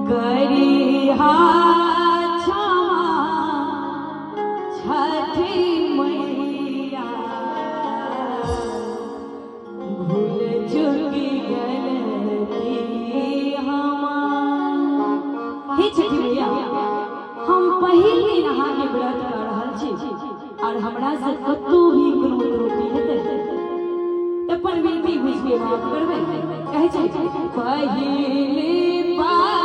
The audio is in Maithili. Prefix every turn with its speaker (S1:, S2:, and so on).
S1: करिहा क्षमा छठी मैया, भूल चुकी गलती हमार। हे छठी मैया, हम पहिल दिन अहाँके व्रत कऽ रहल छी और हमरा से कतौ भी कोनो त्रुटि हेतै तऽ अपन विनती बुझि के माफ करबै। कहै छै, पहिले पार